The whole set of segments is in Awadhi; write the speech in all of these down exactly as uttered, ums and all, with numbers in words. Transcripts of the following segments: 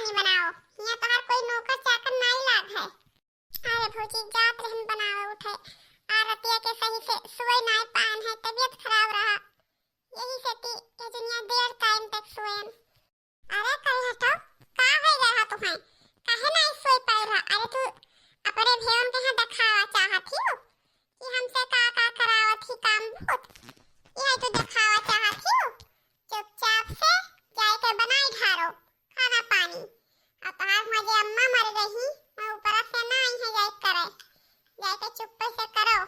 बनाओ, हियाँ तोहार कोई नौकर चाकर नाई लाग है। अरे भौजी, जात रहन बनावे उठे, आ रतिया के सही से सोए नाई पाएन है, तबीयत खराब रहा, यही से ती के दुनिया देर टाइम तक सोएन। अरे कल हटो, का हो गया है तुम्हें? काहे नाई सोए पाए रहा? अरे तू अपने भेवन के यहाँ दिखावा चाहत ही हो कि हमसे का का करावत ही काम बहुत, यही तो दिखावा चाहत ही हो। चुपचाप से जाए के बनाई ढारो खाना पानी। अब तोहार हुआँ जे अम्मा मर गई, मैं ऊपर से ना आई है जाए करे, जाए के चुप्पे से करो।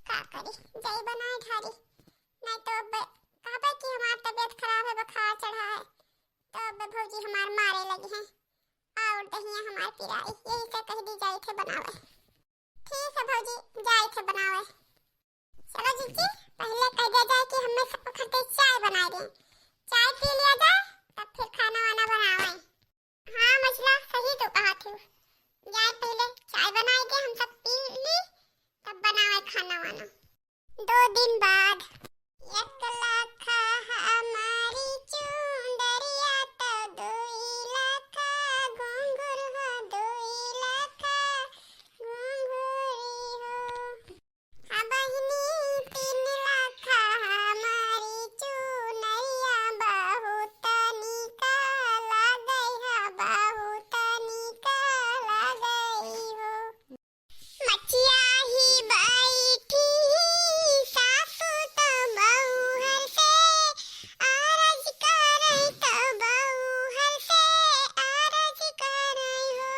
का करी, जाई बनाए ढारी, नहीं तो अब कहबे कि हमार तबीयत खराब है, बुखार चढ़ा है, तो अब भौजी हमार मारे लगी हैं और दहिया हमार पिराई, यही से कह दी जाई थे बनावे। ठीक है भौजी, जाई थे बनावे। चलो जीजी, पहले कह दिया जाए कि हमें सबको खातिर चाय बनाए दें, चाय पी लिया जाए, तब फिर खाना वाना बनावे। हाँ मझला, सही तो कहा थी, जाए पहले चाय बनाए दे, हम सब पी ली, तब बनावे खाना वाना। दो दिन बाद। एक लाखा हमारी चुंदरिया तो दुई लाखा घुंघरू हो, दुई लाखा घुंघरू हो। आ बहिनी तीन लाखा हमारी चुनरिया बहुत निका लागै है, बहुत निका लागै हो। मचिया ही बैठी सासु त बउहर से आरज करै, त बउहर से आरज करै हो।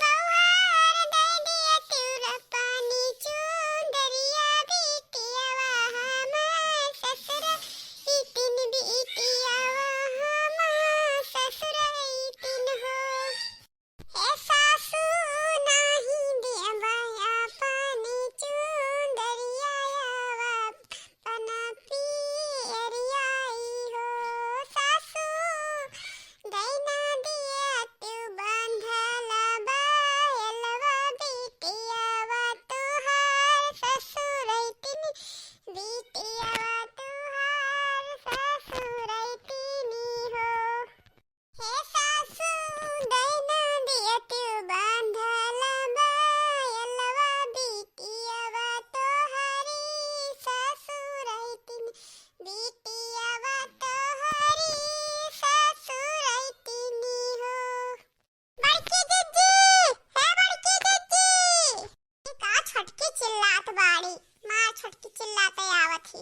बउहर दे दिया तिउरा पानी चुंदरिया बिटियावा हमार ससुर इतिन, बिटियावा हमार ससुर इतिन हो। हे सासु, नाही देबै अपन चुंदरिया, अपन पियरिया हो। सासु, दैना दिया तू बांधल बायलवा बिटियावा तुहार ससुरैतिन, बिटियावा तुहार ससुरैतिन हो। हे सासु, दैना दिया तू बांधल बायलवा बिटियावा तोहरी ससुरैतिन, बिटियावा तोहरी ससुरैतिन हो। बड़की जिज्जी, हे बड़की जिज्जी। ई का छोटकी चिल्लात बाड़ी? मार छोटकी चिल्लाते आवत ही।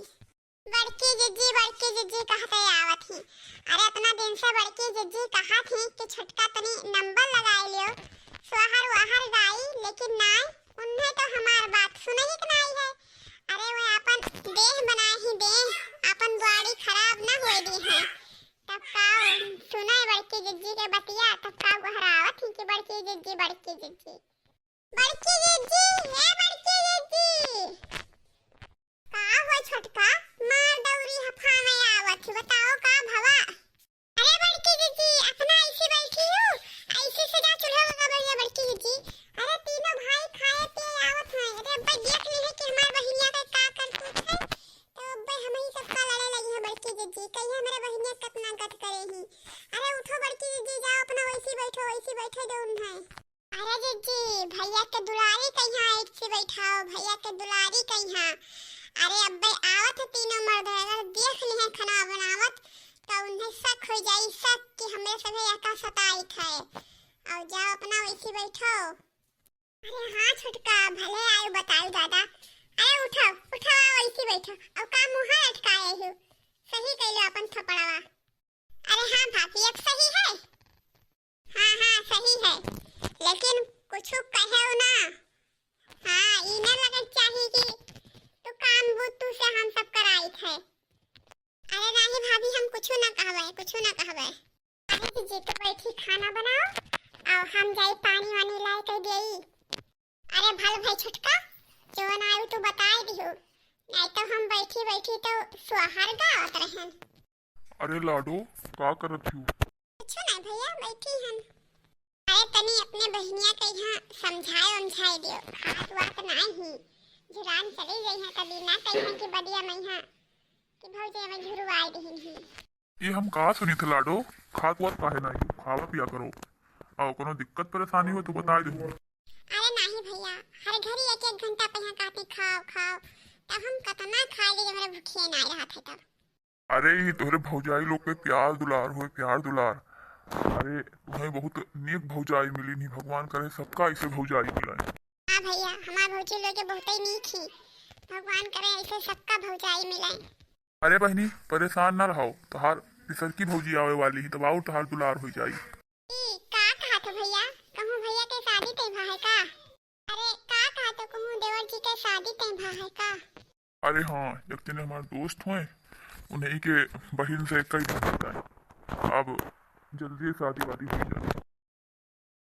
बड़की जिज्जी, बड़की जिज्जी कहते आवत ही। अरे, इतना दिन से बड़की जिज्जी कहत ही कि छोटका तनी नंबर लगाई लियो, सोहर वहर गाई, लेकिन नाई, उन्हें तो हमार बात सुनही के नाई है। अरे, वो अपन देह बनाए ही देह, अपन body खराब ना होए दी है। तब का सुनाए बड़की जिज्जी के बतिया, तब का गोहरावत ही कि बड़की जिज्जी, बड़की जिज्जी। बड़की जिज्जी, हे बड़की जिज्जी। का हो छोटका, मार दौरी हफावे आवत ही, बताओ का भवा? अरे बड़की जिज्जी, अपना ऐसी बैठी हूँ, ऐसी से जा चूल्हा लगा बढ़िया बड़की जिज्जी। अरे तीनों भाई खाए पिए आवत हैं। अरे अब्बे देख ली है कि हमार बहिनिया के का करतूत है, तो अब्बे हम ही सबका लड़े लगी है बड़की जिज्जी। कहिए हमारे बहिनिया कितना गत करे ही। अरे उठो बड़की जिज्जी, जाओ अपना वैसी बैठो, वैसी बैठे दो उन्हें। अरे जिज्जी, भैया के दुलारी कहिया एक से बैठाओ, भैया के दुलारी कहिया। अरे अब्बे आवत है तीनों मर्द, अगर देख लिहे खाना बनावत, तो उन्हें शक हो जाई, शक कि हमरे सभे एका सताइत है। और जाओ अपना वैसी बैठो। अरे हाँ छोटका, भले आयो बताओ दादा। अरे उठो, उठो, आओ वैसी बैठो। और का मुँह अटकाए हो? सही कैलो अपन थपड़वा। अरे हाँ भाभी, अब सही है। हाँ, हाँ, सही है, लेकिन कुछु कहेउ ना। हाँ, ई ना लगे चाही कि तू काम बूतू से हम सब कराइत है। अरे नाही भाभी, हम कुछु ना कहबे, कुछु ना कहबे। अरे जिज्जी, तू बैठी खाना बनाओ, और हम जाई पानी वानी लाए के देई। अरे भल भाई छोटका, जवन आयु तू बताए दिहो, नहीं तो हम बैठी बैठी तो सोहर गावत रहन। अरे लाडो, का करत हू? कुछ नहीं भैया, बैठी हन। अरे तनी अपने बहिनिया के यहाँ समझाए उमझाए दियो, खात वात नाई ही। झुरान चली गई है, कभी ना कही है कि बदिया मई है कि भौजी में झुरवाए दिहिन ही। ये हम का सुनी थे लाडो, खात वात काहे नाही, खावा पिया करो। अउ कोनो दिक्कत परेशानी हो तो बताइ देहू। अरे नाही भइया, हर घड़ी एक एक घंटा पहिया कहती खाओ खाओ, तब हम कतना खाइ ली जब हमरे भुखिए नाही रहत है तब। अरे ई तोहरे भौजाई लोग पे प्यार दुलार होए, प्यार दुलार। अरे तुहें बहुत नीक भौजाई मिली नी, भगवान करे सबका ऐसे भौजाई मिले। हाँ भइया, हमार भौजी लोग के बहुते नीक ही, भगवान करे ऐसे सबका भौजाई मिले। अरे बहिनी, परेशान ना रहो, तोहार तिसरकी भौजी आवे वाली ही, तब और तोहार दुलार होइ जाई। ई का कहत हो भइया, कहूँ भइया के शादी तय भा है का? अरे का कहत हो, कहूँ देवर जी के शादी तय भा है का? अरे हाँ, एक जने हमार दोस्त होए, उन्हीं के बहिन से कई दिन होता है, अब जल्दी शादी वादी होइ जाए।